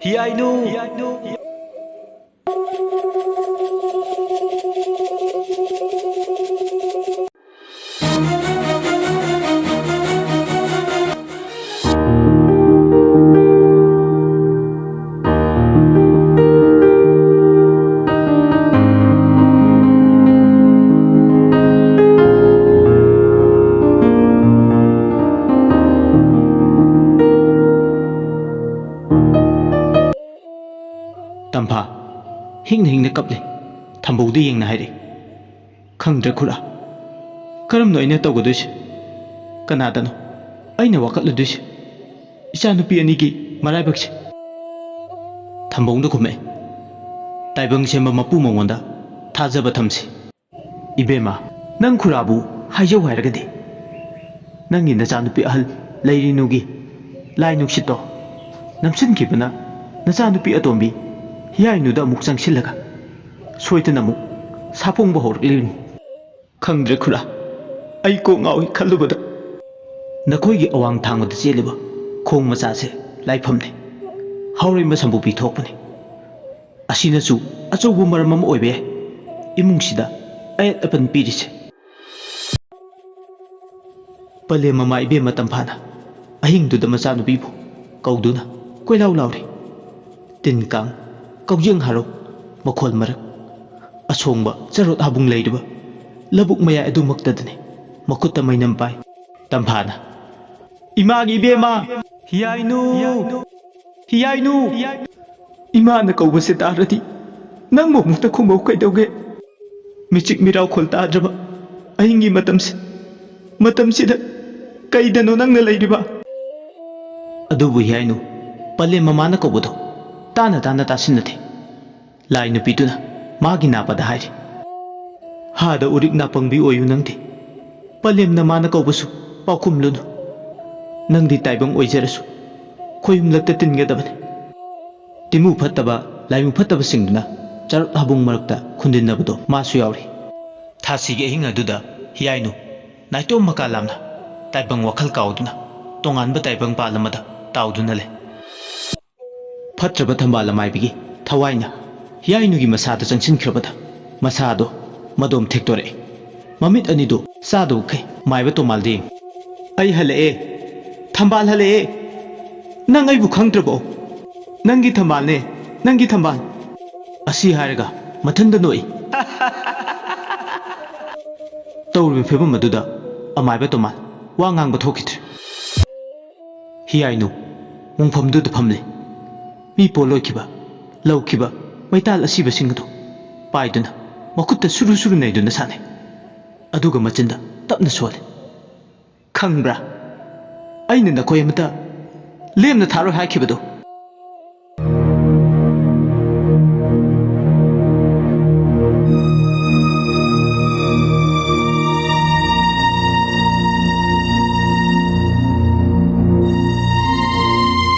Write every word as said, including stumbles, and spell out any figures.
ꯍꯤꯌꯥꯏꯅꯨ! ꯇꯝꯐꯥ ꯍꯤꯡꯅ ꯍꯤꯡꯅ ꯀꯞꯂꯤ꯫ ꯊꯝꯕꯧꯗ ꯌꯦꯡꯅ ꯍꯥꯏꯔꯛꯏ, "ꯈꯪꯗ꯭ꯔꯦ ꯈꯨꯔꯥ, ꯀꯔꯝꯅꯣ ꯑꯩꯅ ꯇꯧꯒꯗꯣꯏꯁꯦ? ꯀꯅꯥꯗꯅꯣ ꯑꯩꯅ ꯋꯥꯀꯠꯂꯨꯗꯣꯏꯁꯦ? ꯏꯆꯥꯅꯨꯄꯤ ꯑꯅꯤꯒꯤ ꯃꯔꯥꯏꯕꯛꯁꯦ?" ꯊꯝꯕꯧꯅ ꯈꯨꯝꯃꯛꯏ, "ꯇꯥꯏꯕꯪ ꯁꯦꯝꯕ ꯃꯄꯨ ꯃꯉꯣꯟꯗ ꯊꯥꯖꯕ ꯊꯝꯁꯤ꯫ ꯏꯕꯦꯝꯃ, ꯅꯪ ꯈꯨꯔꯥꯕꯨ ꯍꯥꯏꯖꯧ ꯍꯥꯏꯔꯒꯗꯤ, ꯅꯪꯒꯤ ꯅꯆꯥꯅꯨꯄꯤ ꯑꯍꯜ ꯂꯩꯔꯤꯅꯨꯒꯤ ꯂꯥꯏ ꯅꯨꯡꯁꯤꯠꯇꯣ ꯅꯝꯁꯤꯟꯈꯤꯕꯅ ꯅꯆꯥꯅꯨꯄꯤ ꯑꯇꯣꯝꯕꯤ ꯍꯤꯌꯥꯏꯅꯨꯗ ꯑꯃꯨꯛ ꯆꯪꯁꯤꯜꯂꯒ ꯁꯣꯏꯗꯅ ꯑꯃꯨꯛ ꯁꯥꯐꯣꯡꯕ ꯍꯧꯔꯛꯂꯤꯕꯅꯤ꯫ ꯈꯪꯗ꯭ꯔꯦ ꯈꯨꯔꯥ, ꯑꯩ ꯀꯣꯛ ꯉꯥꯎꯏ ꯈꯜꯂꯨꯕꯗ꯫ ꯅꯈꯣꯏꯒꯤ ꯑꯋꯥꯡ ꯊꯥꯡꯕꯗ ꯆꯦꯜꯂꯤꯕ ꯈꯣꯡ ꯃꯆꯥꯁꯦ ꯂꯥꯏꯐꯝꯅꯤ, ꯍꯥꯎꯔꯩꯃ ꯁꯝꯕꯨꯕꯤ ꯊꯣꯛꯄꯅꯤ꯫ ꯑꯁꯤꯅꯁꯨ ꯑꯆꯧꯕ ꯃꯔꯝ ꯑꯃ ꯑꯣꯏꯕ ꯌꯥꯏ ꯏꯃꯨꯡꯁꯤꯗ ꯑꯌꯦꯠ ꯑꯄꯟ ꯄꯤꯔꯤꯁꯦ꯫" ꯄꯂꯦꯝ ꯃꯃꯥ ꯏꯕꯦꯝꯃ ꯇꯝꯐꯥꯅ ꯑꯍꯤꯡꯗꯨꯗ ꯃꯆꯥꯅꯨꯄꯤꯕꯨ ꯀꯧꯗꯨꯅ ꯀꯣꯏꯂꯥꯎ ꯂꯥꯎꯔꯤ꯫ ꯇꯤꯟ ꯀꯥꯡ, ꯀꯥꯎꯖꯦꯡ ꯍꯥꯔꯧ, ꯃꯈꯣꯜ ꯃꯔꯛ, ꯑꯁꯣꯡꯕ ꯆꯔꯣꯠ ꯍꯥꯕꯨꯡ ꯂꯩꯔꯤꯕ ꯂꯧꯕꯨꯛ ꯃꯌꯥꯏ ꯑꯗꯨꯃꯛꯇꯗꯅꯤ ꯃꯈꯨꯠꯇ ꯃꯩꯅꯝ ꯄꯥꯏ꯫ ꯇꯝꯐꯥꯅ, "ꯏꯃꯥꯒꯤ ꯏꯕꯦꯝꯃ! ꯍꯤꯌꯥꯏꯅꯨ! ꯍꯤꯌꯥꯏꯅꯨ! ꯏꯃꯥꯅ ꯀꯧꯕꯁꯦ ꯇꯥꯔꯗꯤ ꯅꯪꯕꯨ ꯑꯃꯨꯛꯇ ꯈꯨꯝꯃꯧ ꯀꯩꯗꯧꯒꯦ? ꯃꯤꯆꯤꯛ ꯃꯤꯔꯥꯎꯈꯣꯜ ꯇꯥꯗ꯭ꯔꯕ ꯑꯍꯤꯡꯒꯤ ꯃꯇꯝꯁꯦ, ꯃꯇꯝꯁꯤꯗ ꯀꯩꯗꯅꯣ ꯅꯪꯅ ꯂꯩꯔꯤꯕ?" ꯑꯗꯨꯕꯨ ꯍꯤꯌꯥꯏꯅꯨ, ꯄꯂꯦꯝ ꯃꯃꯥꯅ ꯀꯧꯕꯗꯣ ꯇꯥꯅ ꯇꯥꯅ ꯇꯥꯁꯤꯟꯅꯗꯦ꯫ ꯂꯥꯏ ꯅꯨꯄꯤꯗꯨꯅ ꯃꯥꯒꯤ ꯅꯥꯄꯗ ꯍꯥꯏꯔꯤ, "ꯍꯥꯗ ꯎꯔꯤꯛ ꯅꯥꯄꯪꯕꯤ ꯑꯣꯏꯌꯨ ꯅꯪꯗꯤ꯫ ꯄꯂꯦꯝꯅ ꯃꯥꯅ ꯀꯧꯕꯁꯨ ꯄꯥꯎꯈꯨꯝꯂꯨꯅꯨ꯫ ꯅꯪꯗꯤ ꯇꯥꯏꯕꯪ ꯑꯣꯏꯖꯔꯁꯨ ꯈꯣꯏꯍꯨꯝꯂꯛꯇ ꯇꯤꯟꯒꯗꯕꯅꯤ꯫" ꯇꯤꯃꯨ ꯐꯠꯇꯕ, ꯂꯥꯏꯃꯨ ꯐꯠꯇꯕꯁꯤꯡꯗꯨꯅ ꯆꯔꯛ ꯍꯥꯕꯨꯡ ꯃꯔꯛꯇ ꯈꯨꯟꯗꯤꯟꯅꯕꯗꯣ ꯃꯥꯁꯨ ꯌꯥꯎꯔꯤ꯫ ꯊꯥꯁꯤꯒꯤ ꯑꯍꯤꯡ ꯑꯗꯨꯗ ꯍꯤꯌꯥꯏꯅꯨ ꯅꯥꯏꯇꯣꯝ ꯃꯀꯥ ꯂꯥꯝꯅ ꯇꯥꯏꯕꯪ ꯋꯥꯈꯜ ꯀꯥꯎꯗꯨꯅ ꯇꯣꯉꯥꯟꯕ ꯇꯥꯏꯕꯪ ꯄꯥꯜ ꯑꯃꯗ ꯇꯥꯎꯗꯨꯅ ꯂꯩ꯫ ꯐꯠꯇ꯭ꯔꯕ ꯊꯝꯕꯥꯜ ꯑꯃꯥꯏꯕꯤꯒꯤ ꯊꯋꯥꯏꯅ ꯍꯤꯌꯥꯏꯅꯨꯒꯤ ꯃꯁꯥꯗ ꯆꯪꯁꯤꯟꯈ꯭ꯔꯕꯗ, ꯃꯁꯥꯗꯣ ꯃꯗꯣꯝ ꯊꯦꯛꯇꯣꯔꯛꯑꯦ꯫ ꯃꯃꯤꯠ ꯑꯅꯤꯗꯣ ꯆꯥꯗꯕꯈꯩ ꯃꯥꯏꯕ ꯇꯣꯃꯥꯜꯗ ꯌꯦꯡꯉꯤ꯫ "ꯑꯩ ꯍꯜꯂꯛꯑꯦ꯫ ꯊꯝꯕꯥꯜ ꯍꯜꯂꯛꯑꯦ꯫ ꯅꯪ ꯑꯩꯕꯨ ꯈꯪꯗ꯭ꯔꯕꯣ? ꯅꯪꯒꯤ ꯊꯝꯕꯥꯜꯅꯦ, ꯅꯪꯒꯤ ꯊꯝꯕꯥꯜ!" ꯑꯁꯤ ꯍꯥꯏꯔꯒ ꯃꯊꯟꯇ ꯅꯣꯛꯏ꯫ ꯇꯧꯔꯤꯕ ꯐꯤꯕꯝ ꯑꯗꯨꯗ ꯑꯃꯥꯏꯕ ꯇꯣꯃꯥꯜ ꯋꯥ ꯉꯥꯡꯕ ꯊꯣꯛꯈꯤꯗ꯭ꯔꯦ꯫ ꯍꯤꯌꯥꯏꯅꯨ ꯃꯣꯡꯐꯝꯗꯨꯗ ꯐꯝꯂꯤ꯫ ꯃꯤ ꯄꯣꯠꯂꯣꯏꯈꯤꯕ, ꯂꯧꯈꯤꯕ ꯃꯩꯇꯥꯜ ꯑꯁꯤꯕꯁꯤꯡ ꯑꯗꯨ ꯄꯥꯏꯗꯨꯅ ꯃꯈꯨꯠꯇ ꯁꯨꯔꯨ ꯁꯨꯔꯨ ꯅꯩꯗꯨꯅ ꯁꯥꯟꯅꯩ꯫ ꯑꯗꯨꯒ ꯃꯆꯤꯟꯗ ꯇꯞꯅ ꯁꯣꯜꯂꯤ꯫ "ꯈꯪꯕ꯭ꯔꯥ? ꯑꯩꯅ ꯅꯈꯣꯏ ꯑꯃꯇ ꯂꯦꯝꯅ ꯊꯥꯔꯣꯏ ꯍꯥꯏꯈꯤꯕꯗꯣ